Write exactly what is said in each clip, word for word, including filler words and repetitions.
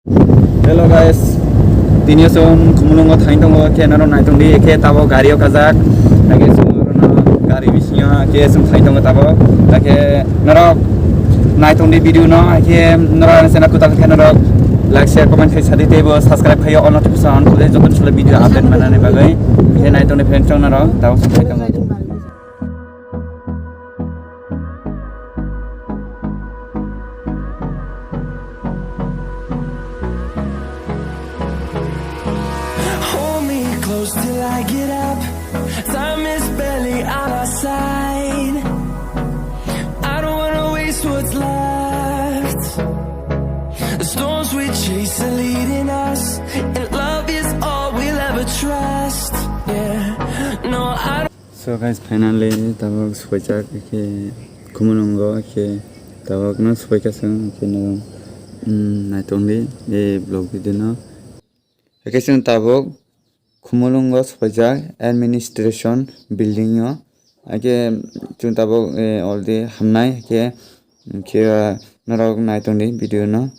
Hello guys, tini chwng Khumulwngo thai tongo, khe norok nai tongdi, khe tabok gari o kajak, hakhe chwng orono gari bisingo khe chwng thai tongo tabok, hakhe norok nai tongdi video no, hakhe norok ani channel kwtal khe norok like, share, comment khai sadi, teibo subscribe khai o, all notification on khwlai, joto solo video update manani bagwi, khe nai tongdi friend chwng norok tabok chwng thai tongo. Hold me close till I get up. Time is barely on our side. I don't wanna waste what's left. The storms we chase are leading us, and love is all we'll ever trust. Yeah, no, I don't. So guys, finally tabok supaijak khe Khumulwngo khe tabok no supaikha chwng khe no, mm, nai tongdi e vlog video no. Hakhe chwng tabok Khumulwngo supaijak administration building o. Hakhe chwng tabok, eh, already hamnai, hakhe, hakhe, ah, norok nai tongdi video no.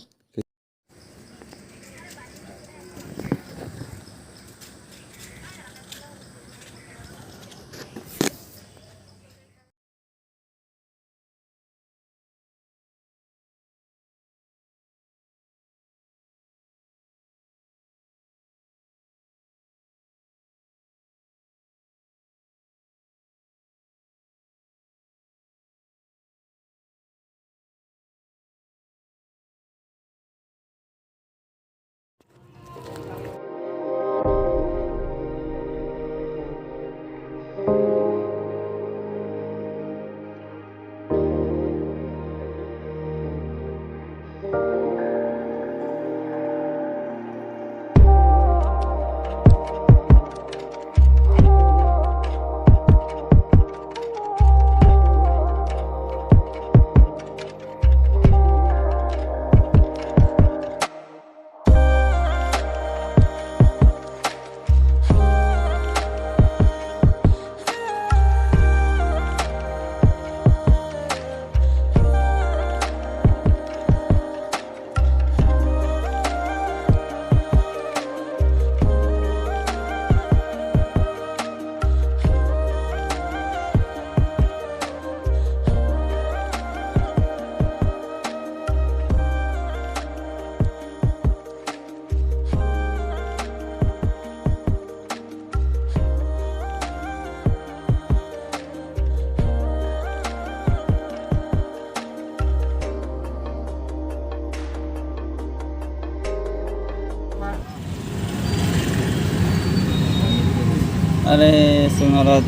Are, sengora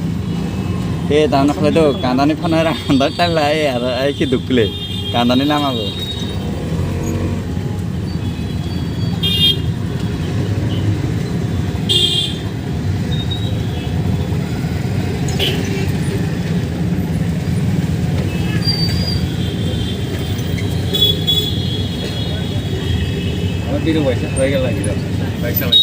te dana khlai do, kandani phana ra, kandani time lai, aro ai ki dukle, kandani lama bo. Ama biro waisa khlai gala gida. Waisa lai.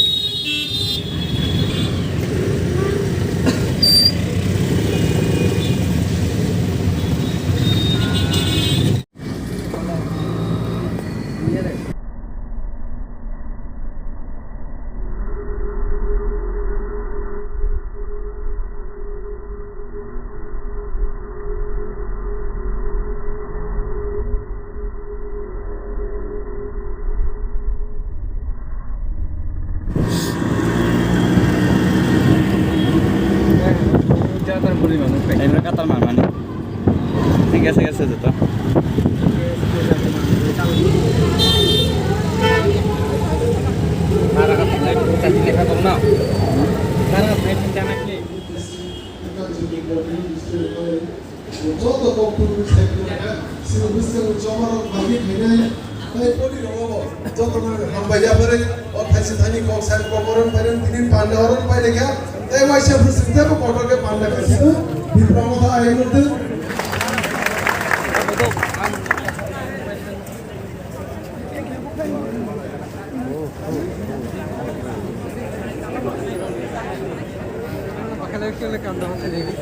Katar manmani. Thik ase, thik ase, joto. Joto kok twi sai khe sini bwskango chomarok bagwi khainai. Tei pori rogo bo joto no hambai ya phare o thaisi thani kok sai kok oron phairen tini panda oron pai lekha. Tei waisa bwswk tebo kotor khe panda khe sino bipra motha ai murti.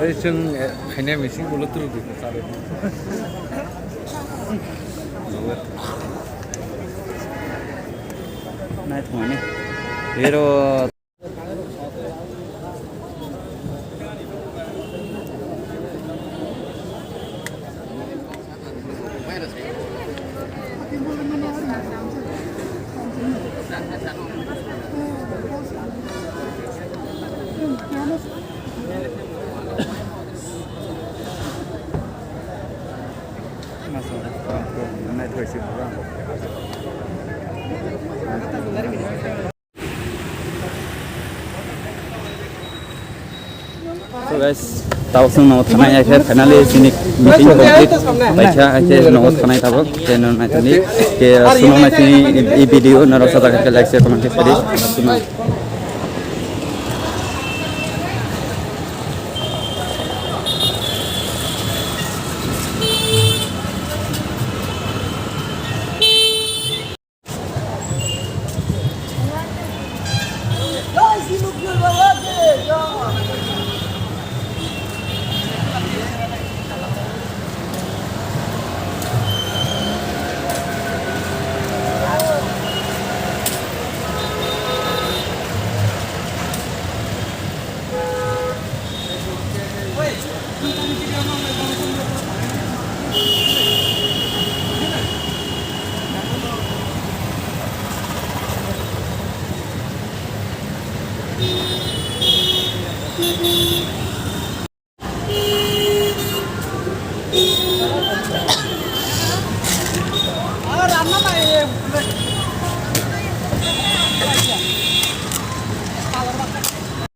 Ei, chwng, eh, khaina mising ulo turu di. Chalo. Naithokmani. Ero. So guys, tabuk chwng no thanai ya khe finally chini meeting complete paikha, hai khe no thanai tabuk, khe no nai thanai, khe suno nai chini i video no rok sajak khe like, share, comment khe sadi.